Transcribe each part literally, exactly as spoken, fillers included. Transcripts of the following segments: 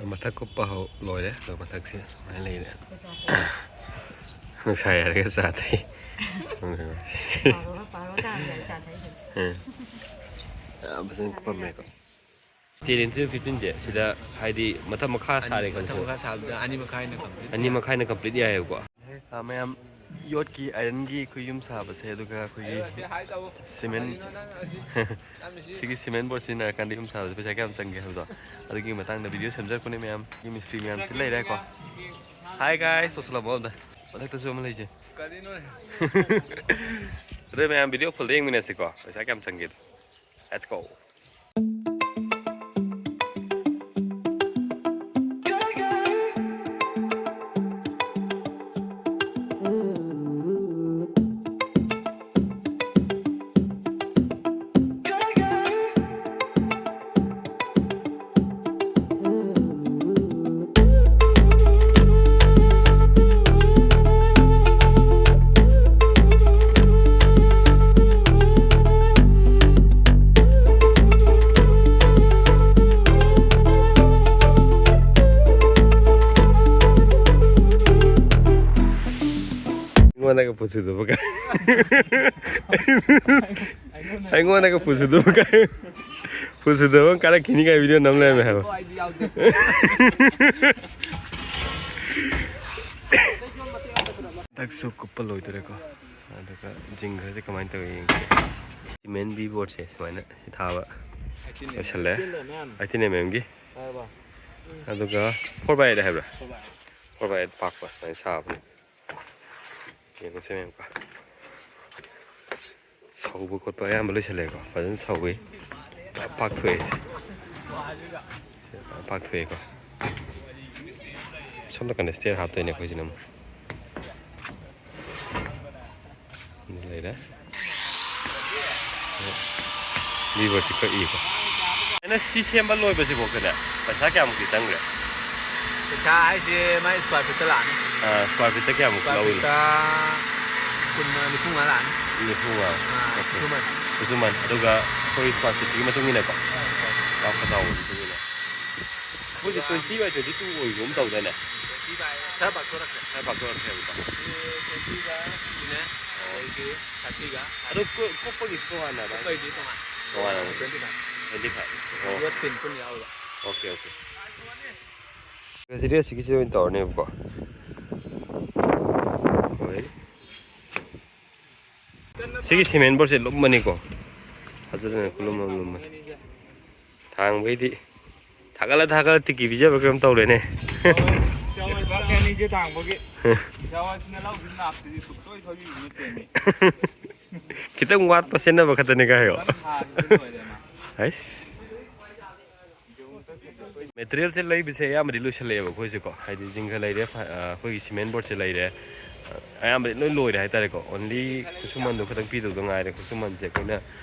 ꯃꯊꯛ ꯀꯨꯞꯄ ꯍꯧ ꯂꯣꯏꯔꯦ꯫ ꯑꯗꯣ ꯃꯊꯛꯁꯦ ꯁꯨꯃꯥꯏꯅ ꯂꯩꯔꯦ꯫ ꯅꯨꯡꯁꯥ ꯌꯥꯏꯔꯒ ꯆꯥ ꯊꯛꯏ꯫ ꯄꯥꯔꯣ ꯄꯥꯔꯣ ꯇꯥꯔꯝꯗꯥꯏ ꯆꯥ ꯊꯛꯏꯁꯦ꯫ ꯎꯝ꯫ ꯌꯥꯝ ꯐꯖꯅ ꯀꯨꯞꯄꯝꯃꯦꯀꯣ꯫ ꯇꯦꯟ ꯏꯟꯇꯨ ꯐꯤꯐꯇꯤꯟꯁꯦ ꯁꯤꯗ ꯍꯥꯏꯗꯤ ꯃꯊꯛ ꯃꯈꯥ ꯁꯥꯔꯦ ꯈꯜꯂꯁꯦ꯫ ꯃꯈꯥ ꯁꯥꯕꯗ ꯑꯅꯤ ꯃꯈꯥꯏꯅ ꯀꯝꯄ꯭ꯂꯤꯠ ꯑꯅꯤ ꯃꯈꯥꯏꯅ ꯀꯝꯄ꯭ꯂꯤꯠ ꯌꯥꯏꯌꯦꯕꯀꯣ꯫ ꯑꯥ, ꯃꯌꯥꯝ, ꯌꯣꯠꯀꯤ ꯑꯥꯏꯔꯟꯒꯤ ꯑꯩꯈꯣꯏ ꯌꯨꯝ ꯁꯥꯕꯁꯦ, ꯑꯗꯨꯒ ꯑꯩꯈꯣꯏꯒꯤ ꯁꯤꯃꯦꯟ ꯁꯤꯒꯤ ꯁꯤꯃꯦꯟ ꯕꯣꯔꯗ ꯁꯤꯖꯤꯟꯅꯔꯀꯥꯟꯗ ꯌꯨꯝ ꯁꯥꯕꯁꯦ ꯄꯩꯁꯥ ꯀꯌꯥꯝ ꯆꯪꯒꯦ ꯍꯥꯏꯕꯗꯣ, ꯑꯗꯨꯒꯤ ꯃꯇꯥꯡꯗ ꯚꯤꯗꯤꯑꯣ ꯁꯦꯝꯖꯔꯛꯄꯅꯦ ꯃꯌꯥꯝ꯫ ꯌꯨꯝ ꯃꯤꯁꯇ꯭ꯔꯤ ꯃꯌꯥꯝꯁꯤ ꯂꯩꯔꯦꯀꯣ꯫ Hi guys, ꯇꯧꯁꯜꯂꯝꯃꯣ ꯑꯝꯇ꯫ ꯃꯊꯛꯇꯁꯨ ꯑꯃ ꯂꯩꯁꯦ꯫ ꯑꯗꯨ ꯃꯌꯥꯝ ꯚꯤꯗꯤꯑꯣ ꯐꯨꯜꯗ ꯌꯦꯡꯃꯤꯟꯅꯁꯤꯀꯣ, ꯄꯩꯁꯥ ꯀꯌꯥꯝ ꯆꯪꯒꯦꯗꯣ꯫ Let's go. ꯑꯩꯉꯣꯟꯗꯒ ꯄꯨꯁꯨꯗꯕ ꯀꯥꯏ꯫ ꯑꯩꯉꯣꯟꯗꯒ ꯄꯨꯁꯨꯗꯕ ꯀꯥꯏ꯫ ꯄꯨꯁꯨꯗꯕ ꯑꯃ ꯀꯥꯔꯛꯈꯤꯅꯤ ꯀꯥꯏ ꯚꯤꯗꯤꯑꯣ ꯅꯝ ꯂꯩꯔꯝꯃꯦ ꯍꯥꯏꯕ꯫ ꯍꯟꯗꯛꯁꯨ ꯀꯨꯞꯄ ꯂꯣꯏꯗꯣꯔꯦꯀꯣ꯫ ꯑꯗꯨꯒ ꯖꯤꯡꯒꯁꯦ ꯀꯃꯥꯏꯅ ꯇꯧꯋꯤ ꯌꯦꯡꯁꯦ꯫ ꯁꯤꯃꯦꯟ ꯕꯤ ꯕꯣꯔꯗꯁꯦ ꯁꯨꯃꯥꯏꯅ ꯁꯤ ꯊꯥꯕ ꯂꯣꯏꯁꯜꯂꯦ꯫ ꯑꯩꯠꯇꯤꯟ ꯑꯦꯝ ꯑꯦꯝꯒꯤ꯫ ꯑꯗꯨꯒ ꯐꯣꯔ ꯕꯥꯏ ꯑꯩꯠ ꯍꯥꯏꯕ꯭ꯔꯥ? ꯐꯣꯔ ꯕꯥꯏ ꯑꯩꯠ ꯄꯥꯛꯄ ꯁꯨꯃꯥꯏꯅ ꯁꯥꯕꯅꯦ꯫ ꯌꯦꯡꯉꯨꯁꯦ ꯃꯌꯥꯝꯀꯣ꯫ ꯁꯧꯕ ꯈꯣꯠꯄ ꯑꯌꯥꯝꯕ ꯂꯣꯏꯁꯜꯂꯦꯀꯣ꯫ ꯐꯖꯅ ꯁꯧꯋꯤ꯫ ꯄꯥꯛꯊꯣꯛꯑꯦ ꯁꯦ꯫ ꯄꯥꯛꯊꯣꯛꯑꯦꯀꯣ꯫ ꯁꯣꯝ ꯅꯥꯀꯟꯗ ꯁ꯭ꯇꯦꯌꯔ ꯍꯥꯞꯇꯣꯏꯅꯦ ꯑꯩꯈꯣꯏꯁꯤꯅ ꯑꯃꯨꯛ꯫ ꯑꯗꯨ ꯂꯩꯔꯦ꯫ ꯂꯤꯚꯔꯁꯤ ꯀꯛꯏꯀꯣ꯫ ꯑꯩꯅ ꯁꯤ ꯁꯦꯝꯕ ꯂꯣꯏꯕꯁꯤꯐꯥꯎꯗꯅꯦ ꯄꯩꯁꯥ ꯀꯌꯥꯃꯨꯛꯇꯤ ꯆꯪꯈ꯭ꯔꯦ? ꯄꯩꯁꯥ ꯍꯥꯏꯁꯦ ꯃꯥꯏ ꯁ꯭ꯀ꯭ꯋꯥꯔ ꯐꯤꯠꯇ ꯂꯥꯛꯑꯅꯤ꯫ ꯁ꯭ꯀ꯭ꯋꯥꯔ ꯐꯤꯠꯇ ꯀꯌꯥꯃꯨꯛ ꯁ꯭ꯀ꯭ꯋꯥꯔ ꯂꯧꯏ? ꯐꯤꯠꯇ ꯀꯨꯟ ꯅꯤꯐꯨ ꯃꯉꯥ ꯂꯥꯛꯑꯅꯤ꯫ ꯅꯤꯐꯨ ꯃꯉꯥ꯫ ꯑꯥ, ꯈꯨꯠꯁꯨꯃꯟ꯫ ꯈꯨꯠꯁꯨꯃꯟ꯫ ꯑꯗꯨꯒ ꯑꯩꯈꯣꯏ ꯁ꯭ꯀ꯭ꯋꯥꯔ ꯐꯤꯠꯇꯨꯒꯤ ꯃꯇꯨꯡ ꯏꯟꯅꯀꯣ꯫ ꯄꯥꯛꯄ ꯆꯥꯎꯕꯒꯤ ꯃꯇꯨꯡ ꯏꯟꯅ꯫ ꯑꯩꯈꯣꯏꯁꯦ twenty by twenty two ꯑꯣꯏꯕ ꯑꯃ ꯇꯧꯗꯥꯏꯅꯦ? ꯈꯔ ꯄꯥꯛꯊꯣꯔꯛꯈ꯭ꯔꯦ꯫ ꯈꯔ ꯄꯥꯛꯊꯣꯔꯛꯈ꯭ꯔꯦꯕꯀꯣ. ꯁꯤ twenty ꯒ ꯁꯤꯅꯦ, ꯑꯗꯒꯤ thirty ꯒ. ꯑꯗꯣ ꯀꯣ- ꯀꯣꯛꯄꯒꯤ ꯇꯣꯉꯥꯟꯅ ꯑꯗꯨꯃꯥꯏꯅ ꯀꯣꯛꯄꯩꯗꯤ ꯇꯣꯉꯥꯟ. ꯇꯣꯉꯥꯟꯅ Twenty five. Twenty five. ꯑꯣ, ꯌꯣꯠ ꯄꯤꯟ ꯀꯨꯟ ꯌꯥꯎꯔꯤꯕ. Okay okay. ꯁꯤꯗꯤ ꯑꯁꯤꯒꯤꯁꯤꯗ ꯑꯣꯏꯅ ꯇꯧꯔꯅꯦꯕꯀꯣ. ꯍꯣꯏ. ꯁꯤꯒꯤ cement board ꯁꯦ ꯂꯨꯝꯕꯅꯤꯀꯣ. ꯐꯖꯅ ꯈꯨꯂꯨꯝ ꯑꯃ ꯂꯨꯝꯕꯅꯤ. ꯊꯥꯡꯕꯩꯗꯤ ꯊꯥꯒꯠꯂ ꯊꯥꯒꯠꯂ ꯇꯤꯀꯤ ꯄꯤꯖꯕ ꯀꯩꯅꯣꯝ ꯇꯧꯔꯦꯅꯦ꯫ ꯆꯥꯎꯋꯥꯏꯁꯤꯅ ꯂꯧꯈꯤꯕ ꯅꯥꯞꯁꯤꯗꯤ ꯁꯨꯛꯁꯣꯏ ꯁꯣꯏꯕꯤꯕ ꯅꯠꯇꯦꯅꯦ. ꯈꯤꯇꯪ ꯋꯥꯠꯄ ꯁꯦꯟꯅꯕ ꯈꯛꯇꯅꯤ ꯀꯥꯏꯌꯣ꯫ ꯐꯖꯅ ꯊꯥꯈꯤꯕ ꯂꯣꯏꯔꯦ ꯃꯥ. ꯑꯩꯁ꯫ Material ꯁꯦ ꯂꯩꯕꯁꯦ ꯑꯌꯥꯝꯕꯗꯤ ꯂꯣꯏꯁꯤꯜꯂꯛꯑꯦꯕ ꯑꯩꯈꯣꯏꯁꯦꯀꯣ, ꯍꯥꯏꯗꯤ ꯖꯤꯡꯒ ꯂꯩꯔꯦ, ꯐ- ꯑ, ꯑꯩꯈꯣꯏꯒꯤ cement board ꯁꯦ ꯂꯩꯔꯦ, ꯑ, ꯑꯌꯥꯝꯕꯗꯤ ꯂꯣꯏ ꯂꯣꯏꯔꯦ ꯍꯥꯏꯇꯥꯔꯦꯀꯣ꯫ Only ꯈꯨꯠꯁꯨꯃꯟꯗꯣ ꯈꯤꯇꯪ ꯄꯤꯗꯧꯗ ꯉꯥꯏꯔꯦ꯫ ꯈꯨꯠꯁꯨꯃꯟꯁꯦ ꯑꯩꯈꯣꯏꯅ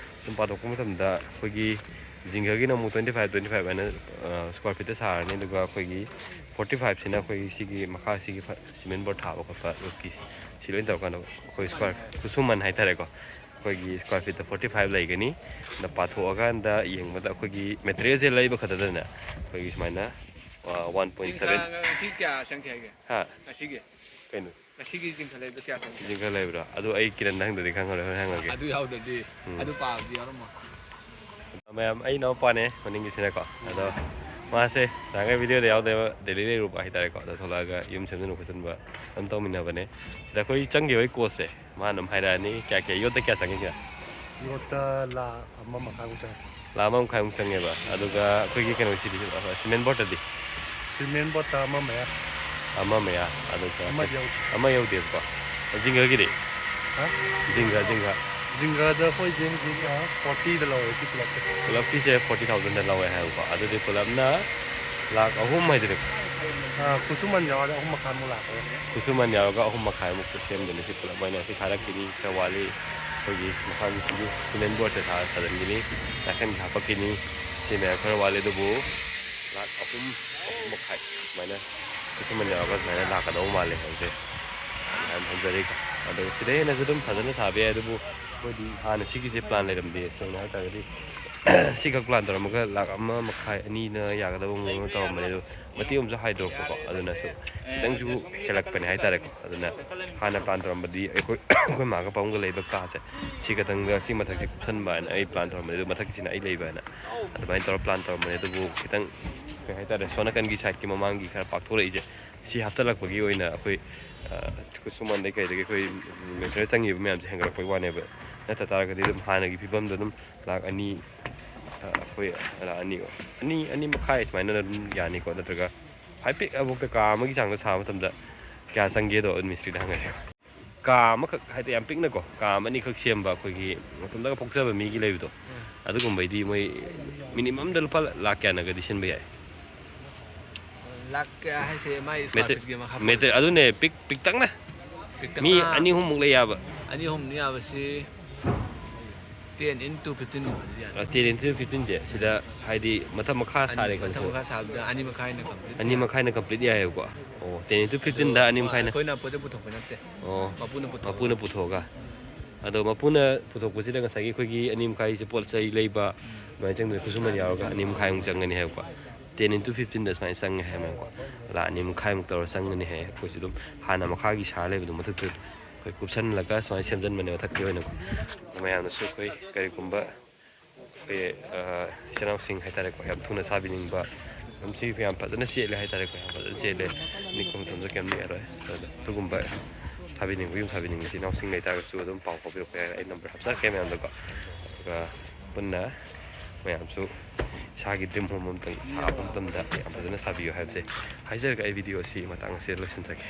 ꯁꯨꯝ ꯄꯥꯊꯣꯛꯄ ꯃꯇꯝꯗ ꯑꯩꯈꯣꯏꯒꯤ ꯖꯤꯡꯒꯒꯤꯅ ꯑꯃꯨꯛ twenty five twenty five ꯍꯥꯏꯅ square feet ꯇ ꯁꯥꯔꯅꯤ, ꯑꯗꯨꯒ ꯑꯩꯈꯣꯏꯒꯤ forty five ꯁꯤꯅ ꯑꯩꯈꯣꯏꯒꯤ ꯁꯤꯒꯤ ꯃꯈꯥ ꯁꯤꯒꯤ ꯐ- cement board ꯊꯥꯕ ꯈꯣꯠꯄ ꯔꯨꯠꯀꯤ ꯁꯤ ꯂꯣꯏ ꯇꯧꯔꯀꯥꯟꯗ ꯑꯩꯈꯣꯏ square ꯈꯨꯠꯁꯨꯃꯟ ꯍꯥꯏꯇꯥꯔꯦꯀꯣ꯫ ꯑꯩꯈꯣꯏꯒꯤ square feet ꯇ forty five ꯂꯩꯒꯅꯤ꯫ ꯑꯗ ꯄꯥꯊꯣꯛꯑꯀꯥꯟꯗ ꯌꯦꯡꯕꯗ ꯑꯩꯈꯣꯏꯒꯤ material ꯁꯦ ꯂꯩꯕ ꯈꯛꯇꯗꯅꯦ ꯑꯩꯈꯣꯏꯒꯤ ꯁꯨꯃꯥꯏꯅ one point seven. ꯉꯁꯤ ꯀꯌꯥ ꯆꯪꯈꯤ ꯍꯥꯏꯒꯦ? ꯍꯥ? ꯉꯁꯤꯒꯤ ꯀꯩꯅꯣ? ꯉꯁꯤꯒꯤ ꯖꯤꯡꯒ ꯂꯩꯕꯗ ꯀꯌꯥ ꯆꯪꯈꯤ? ꯖꯤꯡꯒ ꯂꯩꯕ꯭ꯔꯥ? ꯑꯗꯨ ꯑꯩ ꯀꯤꯔꯟꯗ ꯍꯪꯗꯗꯤ ꯈꯪꯉꯔꯣꯏ, ꯍꯣꯔꯦꯟ ꯍꯪꯉꯒꯦ꯫ ꯑꯗꯨ ꯌꯥꯎꯗ꯭ꯔꯗꯤ ꯎꯝ꯫ ꯑꯗꯨ ꯄꯥꯕꯗꯤ ꯌꯥꯎꯔꯝꯃꯣ. ꯃꯌꯥꯝ, ꯑꯩ ꯏꯅꯥꯎꯄꯥꯅꯦ ꯃꯅꯤꯡꯒꯤꯁꯤꯅꯀꯣ꯫ ꯑꯗꯣ ꯃꯥꯁꯦ ꯅꯍꯥꯟꯒꯩ video ꯗ ꯌꯥꯎꯗꯦꯕ, ꯗꯦꯜꯂꯤ ꯂꯩꯔꯨꯕ ꯍꯥꯏꯇꯥꯔꯦꯀꯣ꯫ ꯑꯗꯣ ꯊꯣꯛꯂꯛꯑꯒ ꯌꯨꯝ ꯁꯦꯝꯖꯤꯟꯕ ꯈꯣꯠꯆꯤꯟꯕ ꯑꯗꯨꯝ ꯇꯧꯃꯤꯟꯅꯕꯅꯦ꯫ ꯁꯤꯗ ꯑꯩꯈꯣꯏ ꯆꯪꯈꯤꯕꯒꯤ cost ꯁꯦ ꯃꯥꯅ ꯑꯗꯨꯝ ꯍꯥꯏꯔꯛꯑꯅꯤ꯫ ꯀꯌꯥ ꯀꯌꯥ ꯌꯣꯠꯇ ꯀꯌꯥ ꯆꯪꯉꯤ ꯁꯤꯗ? ꯌꯣꯠꯇ ꯂꯥꯈ ꯑꯃ ꯃꯈꯥꯏꯃꯨꯛ ꯆꯪꯉꯦ꯫ ꯂꯥꯈ ꯑꯃ ꯃꯈꯥꯏꯃꯨꯛ ꯆꯪꯉꯦꯕ꯫ ꯑꯗꯨꯒ ꯑꯩꯈꯣꯏꯒꯤ ꯀꯩꯅꯣꯁꯤꯗꯤ, cement board ꯇꯗꯤ? Cement board ꯇ ꯑꯃ ꯃꯌꯥ꯫ ꯑꯃ ꯃꯌꯥ꯫ ꯑꯗꯨꯒ ꯑꯃ ꯌꯧ- ꯑꯃ ꯌꯧꯗꯦꯕꯀꯣ꯫ ꯖꯤꯡꯒꯒꯤꯗꯤ? ꯍꯥ? ꯖꯤꯡꯒ, ꯖꯤꯡꯒ꯫ ꯖꯤꯡꯒꯗ ꯑꯩꯈꯣꯏꯁꯦ ꯍꯧꯖꯤꯛ forty ꯗ ꯂꯧꯔꯦ ꯁꯤ ꯄꯨꯂꯞꯁꯦ꯫ ꯄꯨꯂꯞꯀꯤꯁꯦ forty thousand ꯗ ꯂꯧꯋꯦ ꯍꯥꯏꯕꯀꯣ꯫ ꯑꯗꯨꯗꯤ ꯄꯨꯂꯞꯅ ꯂꯥꯈ ꯑꯍꯨꯝ ꯍꯥꯏꯗꯨꯅꯦ꯫ ꯑꯥ, ꯈꯨꯠꯁꯨꯃꯟ ꯌꯥꯎꯔꯗꯤ ꯑꯍꯨꯝ ꯃꯈꯥꯏꯃꯨꯛ ꯂꯥꯛꯀꯅꯤ꯫ ꯈꯨꯠꯁꯨꯃꯟ ꯌꯥꯎꯔꯒ ꯑꯍꯨꯝ ꯃꯈꯥꯏꯃꯨꯛꯇ ꯁꯦꯝꯗꯣꯏꯅꯦ꯫ ꯁꯤ ꯄꯨꯂꯞ ꯑꯣꯏꯅ ꯁꯤ ꯊꯥꯔꯛꯈꯤꯅꯤ꯫ ꯈꯔ ꯋꯥꯠꯂꯤ꯫ ꯑꯩꯈꯣꯏꯒꯤ ꯃꯈꯥꯒꯤ ꯁꯤꯒꯤ cement board ꯁꯦ ꯊꯥ ꯁꯥꯖꯤꯟꯈꯤꯅꯤ꯫ ꯅꯥꯀꯟꯒꯤ ꯍꯥꯞꯄꯛꯈꯤꯅꯤ꯫ ꯁꯤ ꯃꯌꯥꯝ ꯈꯔ ꯋꯥꯠꯂꯤ, ꯑꯗꯨꯕꯨ ꯂꯥꯈ ꯑꯍꯨꯝ, ꯑꯍꯨꯝ ꯃꯈꯥꯏ ꯁꯨꯃꯥꯏꯅ ꯈꯨꯠꯁꯨꯃꯟ ꯌꯥꯎꯔꯒ ꯁꯨꯃꯥꯏꯅ ꯂꯥꯛꯀꯗꯧꯕ ꯃꯥꯜꯂꯦ ꯍꯧꯖꯤꯛ꯫ ꯌꯥꯝ ꯐꯖꯔꯦꯀꯣ꯫ ꯑꯗꯣ ꯁꯤꯗꯩ ꯍꯦꯟꯅꯁꯨ ꯑꯗꯨꯝ ꯐꯖꯅ ꯁꯥꯕ ꯌꯥꯏ, ꯑꯗꯨꯕꯨ ꯑꯩꯈꯣꯏꯗꯤ ꯍꯥꯟꯅ ꯁꯤꯒꯤꯁꯦ plan ꯂꯩꯔꯝꯗꯦ꯫ ꯁꯦꯡꯅ ꯍꯥꯏ ꯇꯥꯔꯒꯗꯤ ꯁꯤꯈꯛ ꯄ꯭ꯂꯥꯟ ꯇꯧꯔꯝꯃꯒ ꯂꯥꯛ ꯑꯃ ꯃꯈꯥꯏ ꯑꯅꯤꯅ ꯌꯥꯒꯗꯕ ꯃꯑꯣꯡꯗ ꯇꯧꯔꯝꯕꯅꯦ, ꯑꯗꯣ ꯃꯇꯦꯛ ꯑꯃꯁꯨ ꯍꯥꯏꯗꯣꯔꯛꯄꯀꯣ, ꯑꯗꯨꯅꯁꯨ ꯈꯤꯇꯪꯁꯨ ꯍꯦꯜꯂꯛꯄꯅꯦ ꯍꯥꯏꯇꯥꯔꯦꯀꯣ꯫ ꯑꯗꯨꯅ ꯍꯥꯟꯅ ꯄ꯭ꯂꯥꯟ ꯇꯧꯔꯝꯕꯗꯤ ꯑꯩꯈꯣꯏ ꯑꯩꯈꯣꯏ ꯃꯥꯒ ꯄꯥꯕꯨꯡꯒ ꯂꯩꯕ ꯀꯥꯁꯦ ꯁꯤ ꯈꯛꯇꯪꯗ ꯁꯤ ꯃꯊꯛꯁꯦ ꯀꯨꯞꯁꯟꯕ ꯍꯥꯏꯅ ꯑꯩ ꯄ꯭ꯂꯥꯟ ꯇꯧꯔꯝꯕꯅꯦ, ꯑꯗꯨ ꯃꯊꯛꯀꯤꯁꯤꯅ ꯑꯩ ꯂꯩꯕ ꯍꯥꯏꯅ ꯑꯗꯨꯃꯥꯏꯅ ꯇꯧꯔ ꯄ꯭ꯂꯥꯟ ꯇꯧꯔꯝꯕꯅꯦ꯫ ꯑꯗꯨꯕꯨ ꯈꯤꯇꯪ ꯀꯩ ꯍꯥꯏꯇꯥꯔꯦ, ꯁꯣꯝ ꯅꯥꯀꯟꯒꯤ ꯁꯥꯏꯠꯀꯤ ꯃꯃꯥꯡꯒꯤ ꯈꯔ ꯄꯥꯛꯊꯣꯔꯛꯏꯁꯦ ꯁꯤ ꯍꯥꯞꯆꯤꯜꯂꯛꯄꯒꯤ ꯑꯣꯏꯅ ꯑꯩꯈꯣꯏ ꯈꯨꯠꯁꯨꯃꯟꯗꯩ ꯀꯩꯗꯒꯤ ꯑꯩꯈꯣꯏ ꯃꯦꯇꯔꯤꯌꯦꯜ ꯆꯪꯉꯤꯕ ꯃꯌꯥꯝꯁꯦ ꯍꯦꯟꯒꯠꯂꯛꯄꯒꯤ ꯋꯥꯅꯦꯕ꯫ ꯅꯠꯇ ꯇꯥꯔꯒꯗꯤ ꯑꯗꯨꯝ ꯍꯥꯟꯅꯒꯤ ꯐꯤꯕꯝꯗꯣ ꯑꯗꯨꯝ ꯂꯥꯛ ꯑꯅꯤ, ꯑꯩꯈꯣꯏ ꯂꯥꯛ ꯑꯅꯤ, ꯑꯅꯤ, ꯑꯅꯤ ꯃꯈꯥꯏ ꯁꯨꯃꯥꯏꯅ ꯑꯗꯨꯝ ꯌꯥꯅꯤꯀꯣ꯫ ꯅꯠꯇ꯭ꯔꯒ ꯈ꯭ꯋꯥꯏ ꯄꯤꯛꯑꯕꯣꯛꯇ ꯀꯥ ꯑꯃꯒꯤ ꯆꯥꯡꯗ ꯁꯥꯕ ꯃꯇꯝꯗ ꯀꯌꯥ ꯆꯪꯒꯦꯗꯣ ꯑꯗꯨ ꯃꯤꯁꯇ꯭ꯔꯤꯗ ꯍꯪꯉꯁꯤ꯫ ꯀꯥ ꯑꯃꯈꯛ ꯍꯥꯏꯗꯤ ꯌꯥꯝ ꯄꯤꯛꯅꯀꯣ, ꯀꯥ ꯑꯃ ꯑꯅꯤꯈꯛ ꯁꯦꯝꯕ ꯑꯩꯈꯣꯏꯒꯤ ꯃꯇꯝꯗꯒ ꯄꯣꯛꯆꯕ ꯃꯤꯒꯤ ꯂꯩꯕꯗꯣ, ꯑꯗꯨꯒꯨꯝꯕꯩꯗꯤ ꯃꯣꯏ ꯃꯤꯅꯤꯃꯝꯗ ꯂꯨꯄꯥ ꯂꯥꯛ ꯀꯌꯥꯅꯒꯗꯤ ꯁꯤꯟꯕ ꯌꯥꯏ? ꯂꯥꯛ ꯀꯌꯥ ꯍꯥꯏꯁꯦ ꯃꯥꯏ ꯁ꯭ꯀ꯭ꯋꯥꯔ ꯃꯦꯇꯔ ꯐꯤꯠꯀꯤ ꯃꯈꯥ ꯃꯦꯇꯔ ꯑꯗꯨꯅꯦ, ꯄꯤꯛ ꯄꯤꯛꯇꯛꯅ ꯄꯤꯛꯇꯛꯅ ꯃꯤ ꯑꯅꯤ ꯑꯍꯨꯝꯃꯨꯛ ꯂꯩ ꯌꯥꯕ꯫ ꯑꯅꯤ ꯑꯍꯨꯝ ꯌꯥꯕꯁꯤ ꯇꯦꯟ ꯏꯟꯇꯨ ꯐꯤꯐꯇꯤꯟꯒꯨꯝꯕꯗꯤ ꯌꯥꯅꯤ꯫ ꯇꯦꯟ ꯏꯟꯇꯨ ꯐꯤꯐꯇꯤꯟꯁꯦ ꯁꯤꯗ ꯍꯥꯏꯗꯤ ꯃꯊꯛ ꯃꯈꯥ ꯁꯥꯔꯦ ꯃꯊꯛ ꯈꯜꯂꯁꯦꯕ꯫ ꯃꯈꯥ ꯁꯥꯕꯗ ꯑꯅꯤ ꯃꯈꯥꯏꯅ ꯀꯝꯄ꯭ꯂꯤꯠ ꯑꯅꯤ ꯃꯈꯥꯏꯅ ꯀꯝꯄ꯭ꯂꯤꯠ ꯌꯥꯏꯌꯦꯕꯀꯣ꯫ ꯑꯣ, ꯇꯦꯟ ꯏꯟꯇꯨ ꯐꯤꯐꯇꯤꯟꯗ ꯑꯅꯤ ꯃꯈꯥꯏꯅ꯫ ꯑꯩꯈꯣꯏꯅ ꯄꯣꯠ ꯆꯩ ꯄꯨꯊꯣꯛꯄ ꯅꯠꯇꯦ꯫ ꯑꯣ, ꯃꯄꯨꯅ ꯄꯨꯊꯣꯛꯄ꯫ ꯃꯄꯨꯅ ꯄꯨꯊꯣꯛꯑꯒ꯫ ꯑꯗꯣ ꯃꯄꯨꯅ ꯄꯨꯊꯣꯛꯄꯁꯤꯗ ꯉꯁꯥꯏꯒꯤ ꯑꯩꯈꯣꯏꯒꯤ ꯑꯅꯤ ꯃꯈꯥꯏꯁꯦ ꯄꯣꯠ ꯆꯩ ꯂꯩꯕ ꯑꯗꯨꯃꯥꯏꯅ ꯆꯪꯗꯣꯏꯅꯤ, ꯈꯨꯠꯁꯨꯃꯟ ꯌꯥꯎꯔꯒ ꯑꯅꯤ ꯃꯈꯥꯏꯃꯨꯛ ꯆꯪꯒꯅꯤ ꯍꯥꯏꯕꯀꯣ꯫ ꯇꯦꯟ ꯏꯟꯇꯨ ꯐꯤꯐꯇꯤꯟꯗ ꯁꯨꯃꯥꯏꯅ ꯆꯪꯉꯦ ꯍꯥꯏꯕꯀꯣ꯫ ꯂꯥꯛ ꯑꯅꯤ ꯃꯈꯥꯏꯃꯨꯛ ꯇꯧꯔ ꯆꯪꯒꯅꯤ ꯍꯥꯏ꯫ ꯑꯩꯈꯣꯏꯁꯨ ꯑꯗꯨꯝ ꯍꯥꯟꯅ ꯃꯈꯥꯒꯤ ꯁꯥ ꯂꯩꯕꯗꯣ ꯃꯊꯛꯇ ꯑꯩꯈꯣꯏ ꯀꯨꯞꯁꯜꯂꯒ ꯁꯨꯃꯥꯏꯅ ꯁꯦꯝꯖꯤꯟꯕꯅꯦ ꯃꯊꯛꯀꯤ ꯑꯣꯏꯅꯀꯣ꯫ ꯃꯌꯥꯝꯅꯁꯨ ꯑꯩꯈꯣꯏ ꯀꯔꯤꯒꯨꯝꯕ ꯑꯩꯈꯣꯏ ꯏꯆꯤꯜ ꯏꯅꯥꯎꯁꯤꯡ ꯍꯥꯏꯇꯥꯔꯦꯀꯣ, ꯌꯥꯝ ꯊꯨꯅ ꯁꯥꯕꯤꯅꯤꯡꯕ, ꯑꯗꯨꯝ ꯁꯤ ꯌꯥꯝ ꯐꯖꯅ ꯆꯦꯠꯂꯦ ꯍꯥꯏꯇꯥꯔꯦꯀꯣ, ꯌꯥꯝ ꯐꯖꯅ ꯆꯦꯠꯂꯦ, ꯅꯤꯛꯄ ꯃꯇꯝꯗ ꯀꯩꯝ ꯅꯤꯛꯑꯔꯣꯏ꯫ ꯑꯗꯨꯅ ꯑꯗꯨꯒꯨꯝꯕ ꯁꯥꯕꯤꯅꯤꯡꯕ, ꯌꯨꯝ ꯁꯥꯕꯤꯅꯤꯡꯕ ꯏꯆꯤꯜ ꯏꯅꯥꯎꯁꯤꯡ ꯂꯩꯇꯥꯔꯒꯁꯨ ꯑꯗꯨꯝ ꯄꯥꯎ ꯐꯥꯎꯕꯤꯔꯛꯄ ꯌꯥꯏ, ꯑꯩ ꯅꯝꯕꯔ ꯍꯥꯞꯆꯔꯛꯀꯦ ꯃꯌꯥꯝꯗꯀꯣ꯫ ꯑꯗꯨꯒ ꯄꯨꯟꯅ ꯃꯌꯥꯝꯁꯨ ꯏꯁꯥꯒꯤ ꯗ꯭ꯔꯤꯝ ꯍꯣꯝ ꯑꯃꯇꯪ ꯁꯥꯕ ꯃꯇꯝꯗ ꯌꯥꯝ ꯐꯖꯅ ꯁꯥꯕꯤꯌꯨ ꯍꯥꯏꯕꯁꯦ ꯍꯥꯏꯖꯔꯒ ꯑꯩ ꯚꯤꯗꯤꯑꯣ ꯑꯁꯤ ꯃꯇꯥꯡ ꯑꯁꯤꯗ ꯂꯣꯏꯁꯤꯟꯖꯒꯦ꯫